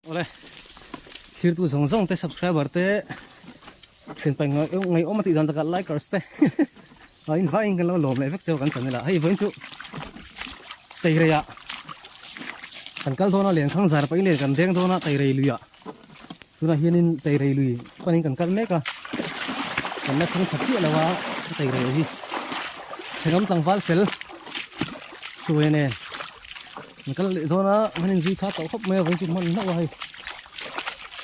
Awle, thirtu zawng zawng te subscriber te thian pai ngai awm a tih dan takah likers te a in vai in kan lo lawm leh vek cheu kan channel ah hei vawiin chu teirei ah kan kal dawn a len khang zar pawhin len kan deng dawn a teirei lui ah tunah hianin teirei lui panin kan kal mek a kan la thleng tha chiah lo a teirei hi thenawm tlangval fel hruai nen. Kan kal leh dawn a, kan inzui kha tawh khawp mai a, vawiin chu hman hlauh a hei.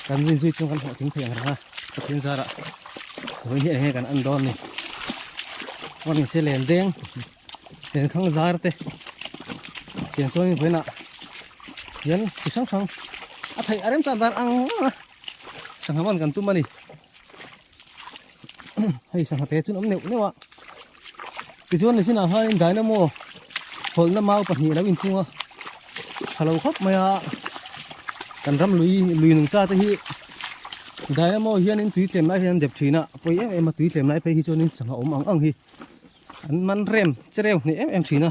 Kan inzui chuan kan hlawhtling thei ang reng a, Pathian zarah vawiin hi eng nge kan en dawn ni. Chuan in se len deng, len khang zar te, tiang chuan vawiin ah hian chi hrang hrang a theih a rem chan dan ang ang a, sangha man kan tum a ni. Hei sangha te chuan awm neuh neuh a tichuan nichinah khanin dynamo hawlhna mau pahnih a lo inchung a tha lo khawp mai a kan ram lui lui nungcha te hi dynamo hianin tui tlem lai hian an dep thin a pawi em em a tui tlem lai phei hi chuanin sangha awm ang ang hi an man rem chereu hneh em em thin a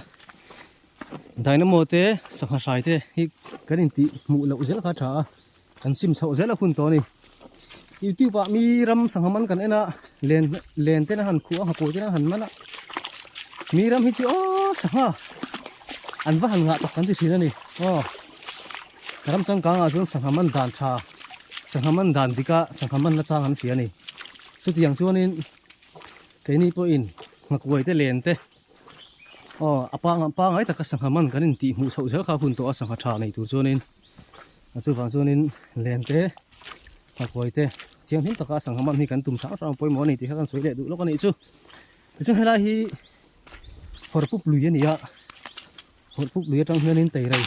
dynamo te sangha hrai te hi kan intih hmuh loh zel kha a tha a. Kan sim chhoh zel a hun tawh a ni. Youtube ah mi ram sangha man kan en a, len len ten a han khuh a, nghakuai ten a han man a. Mi ram hi chu aw sangha an va han ngah tak kan ti thin a ni. Aw ram changkang ah chuan sangha man dan tha, sangha man dan dik a, sangha man na chang an hria a ni. Chutiang chuanin keini pawhin nghakuai te len te. Aw a panga pangai taka sangha man kan intih hmuh chhoh zel kha hun tawh a sangha tha nei tur chuanin a chuvang chuanin len te nghakuai te thianghlim taka sangha man hi kan tum hrang hrang pawimawh a ni tih kha kan sawi leh duh lawk a nih chu tichuan helai hi hawrpup lui a ni a hawrpup lui atang hianin teirei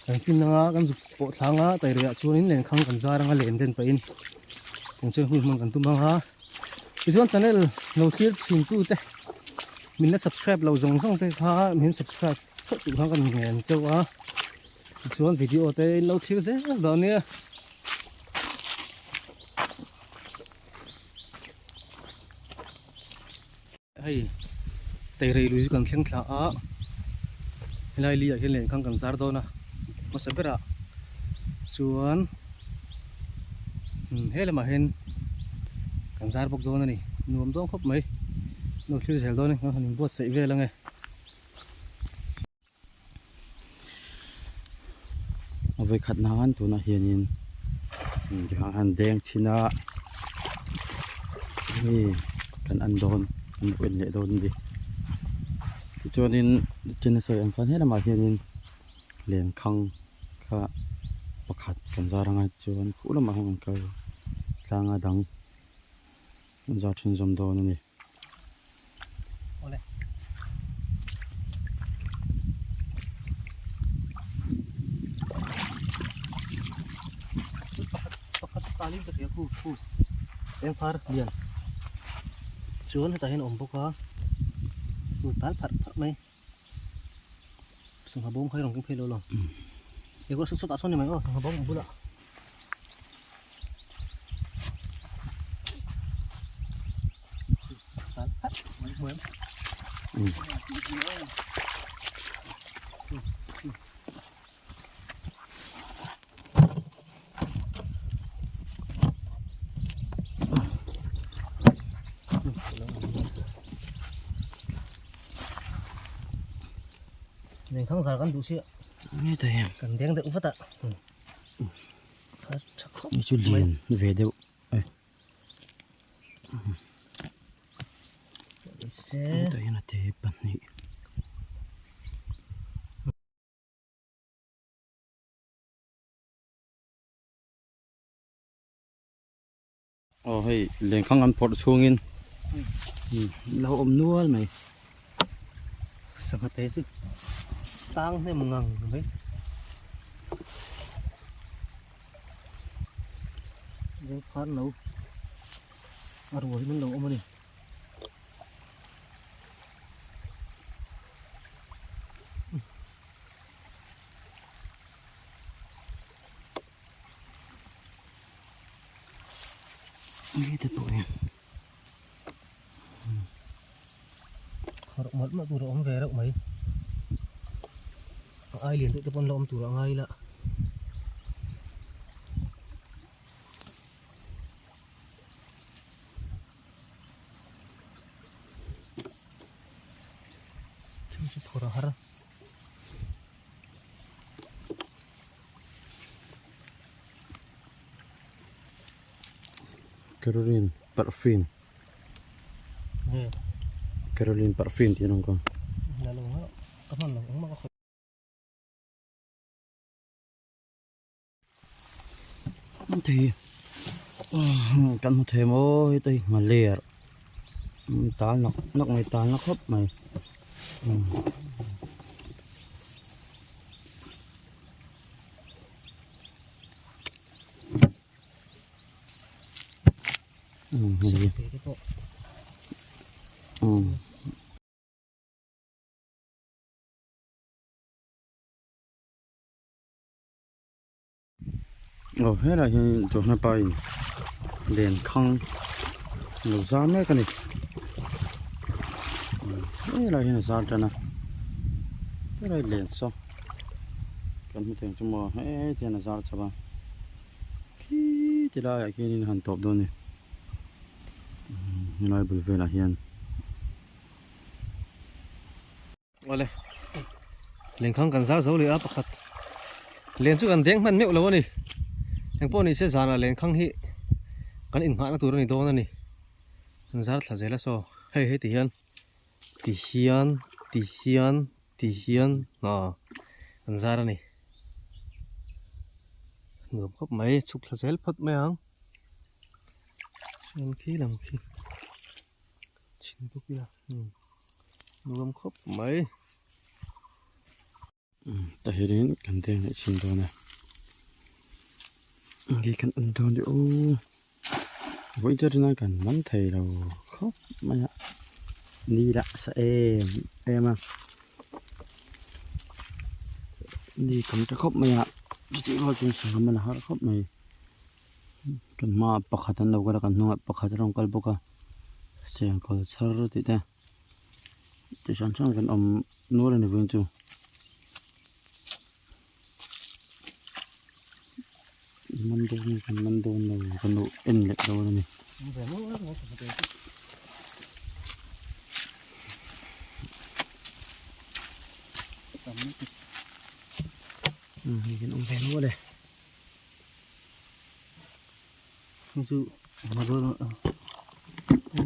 kan fin anga kan zuk pawh thlang a teirei ah chuanin lenkhang kan zar anga len den pahin eng chuan hun hman kan tum ang a. Tichuan channel lo thlir thin tu te min la subscribe lo zawng zawng te kha min subscribe theuh duh khan ka ngen cheu a tichuan video te in lo thlir zel dawn nia. Hei teirei lui chu kan thleng thla a helai li ah hian lehkhang kan zar dawn a hmasa berah chuan he lamah hian kan zar bawk dawn a ni nuam dawn khawp mai lo thlir zel dawn e kan han inbuatsaih vel ang e. A vawikhat nan tunah hianin tikhan an deng chhin a hei kan en dawn kan en leh dawn a ni tichuanin chen a sawi ang khan helamah hianin lenkhang kha pakhat kan zar anga chuan khuh lamah hian an kal tlang a dang an zar chhunzawm dawn a ni. Awle. Pakhat pakhat talin ka hria khu khu eng phar lian chuan hetah hian a awm bawk a chu tal pharh pharh mai sangha bawm kha i rawn keng phei lo lo ego saw sawtah sawn ni mai aw sangha bawm a bulah. Lengkhang zar kan duh sia. Kan deng deuh vat a. Ni chu lian ve deuh e tah hian a te pahnih aw hei lenkhang an phawrh chhungin lo awm nual mai. Sangha te chu tang hnem ngang mai. Veng phar lo a rual hi an lo awm a ni. Nge te pawh hian. Harh mawlh mawlh tur a awm ve reuh mai. A ai lian deuh te pawn la awm tur a ngai ila. Thil chu phur a har a. Caroline Parfin Caroline Parfin tih an awm kha. Thei kan hmu thei maw heta hi nghaler tal nak nak mai tal na khawp mai. Aw helaiah hian chawhna pa in lenkhang a lo zar mek a ni helaiah hian a zar tan a helai len saw kan hmu thei ang chu maw heti hian a zar chho a khi ti laiah khianin a han tawp dawn a ni helai bul velah hian. Awle lenkhang kan zar zo leh a pakhat len chu kan deng hman meuh lo a ni engpawh ni se zanah lenkhang hi kan inghahna tur a ni dawn a ni kan zar thla zel a saw hei hei ti hian ti hian ti hian ti hian aw kan zar a ni nuam khawp mai chhuk thla zel phawt mai ang chuan khi lam khi. Chhin bawk ila nuam khawp mai. Tah hianin kan deng leh chhin dawn a hei kan en dawn ni aw vawi te rinai kan man thei lo khawp mai a ni lah sa em em a ni tam ta khawp mai a chutih rual chuan sangha man a har khawp mai. Kan hmaah pakhat an lo kal a kan hnungah pakhat a rawn kal bawk a chengkawl chhar tih te chi hran hran kan awm nual a ni vawiin chu. Man dawn nge kan man dawn lo kan lo en leh dawn a ni. Hei kan awm ve nual e. Hei chu motor a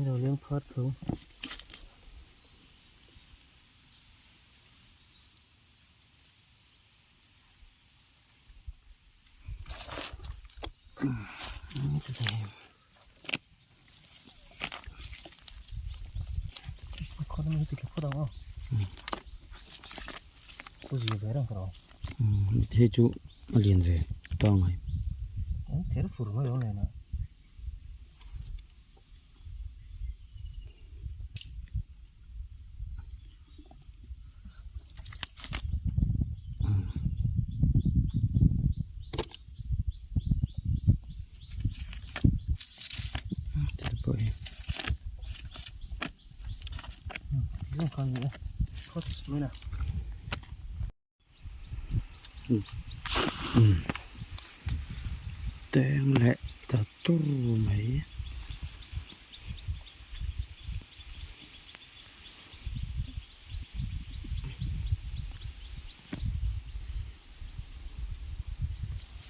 lo leng phar tho. Hei chu a lian ve pangai. Teng leh ta tur mai.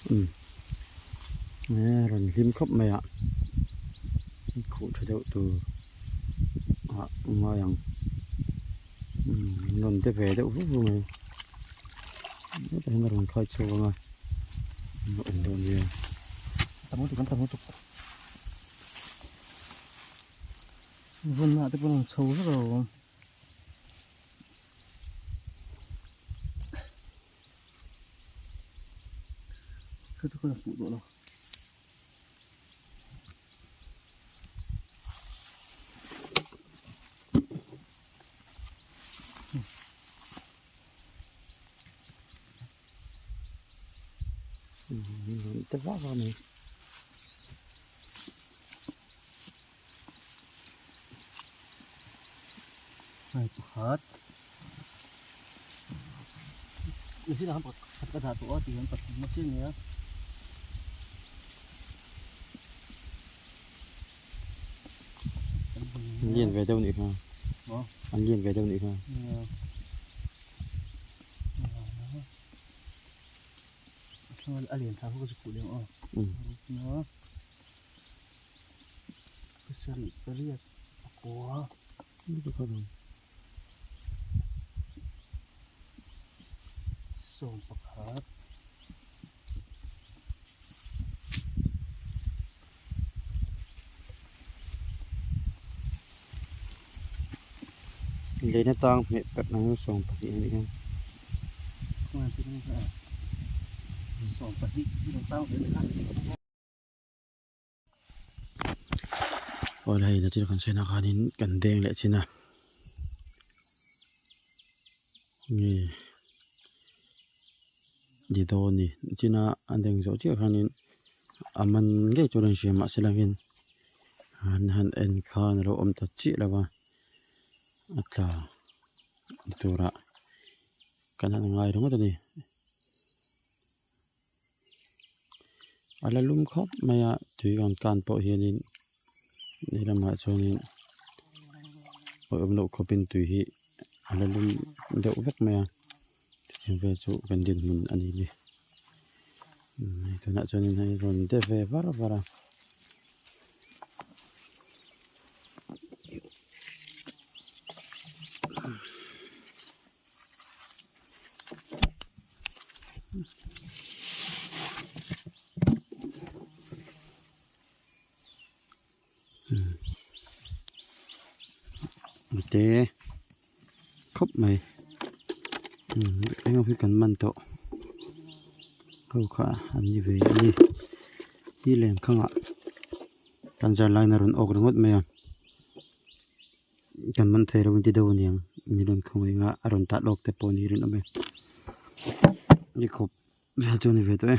Umm e rawn hlim khawp mai a khuh tha deuh tur ah a ngai ang umm rawn de ve deuh vuk vuk mai hetah hian a rawn khai chhuak ang a a awm dawn nia. Vunah te pawh a rawn chho vek a awm. Te vak vak mai. Hei pakhat Zirah khan pakhat ka dah tawh a tih hian pathum a chiah a ni a. An lian ve deuh nih kha. An lian ve deuh nih kha. A lian tha kha chu khuh leh ang aw. Pasarih pariat pakua. 11. Leina tang hmeh perh ang hi 12 a nih hi. Awle hei nachin kan sawi na khanin kan deng leh chin a nge ni dawn a ni nachina a deng zawh chiah khanin a man ngei tur a inhria mahse langin an han en khan a lo awm ta chiah lo va a tla ni turah kan han ngai ringawt a ni. A la lum khawp mai a tui kan kan pawh hianin helamah chuanin awih awm loh khawpin tui hi a la lum deuh vek mai a chutiang vel chu kan dinhmun a ni ni tunah chuanin hei rawn de ve var var a. Te khawp mai eng ho hi kan man tawh ho kha an ni ve a ni hi lenkhang ah kan zar lai in a rawn awk ringawt mai a. Kan man thei lo in ti deuh aniang mi rawn khawngaih anga a rawn tah lawk te pawh ni rinawm e ni khawp vel chu a ni ve tawh e.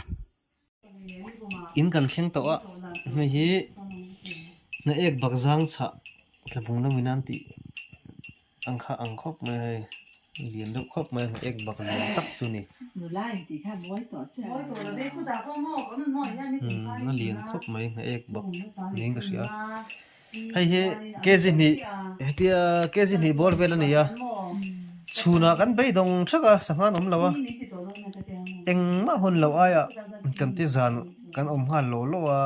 In kan thleng tawh a hei hi hna ek bak zang chhah tlabung lam in an tih ang kha ang khawp mai hei lian deuh khawp mai hna ek bak lian tak chu a ni umm a lian khawp mai hna ek bak niin ka hria. Hei hi kg hnih hetia kg hnih bawr vel a ni a chhunah kan beidawng thak a sangha an awm lo a engmah hun loh aiah kan ti zan kan awm nghal law law a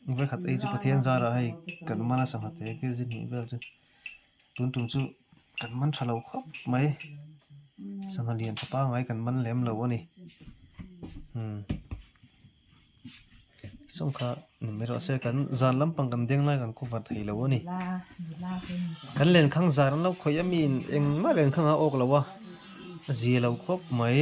vawikhat ei chu Pathian zarah hei kan man a sangha te kg hnih vel chu tun tum chu kan man tha lo khawp mai sangha lian tha pangngai kan man lem lo a ni umm. Sawng kha ni mai rawh se kan zan lampang kan deng lai kan cover thei lo a ni kan lenkhang zan an lo khawih a mi in engmah lenkhang a awk lo a a zia lo khawp mai.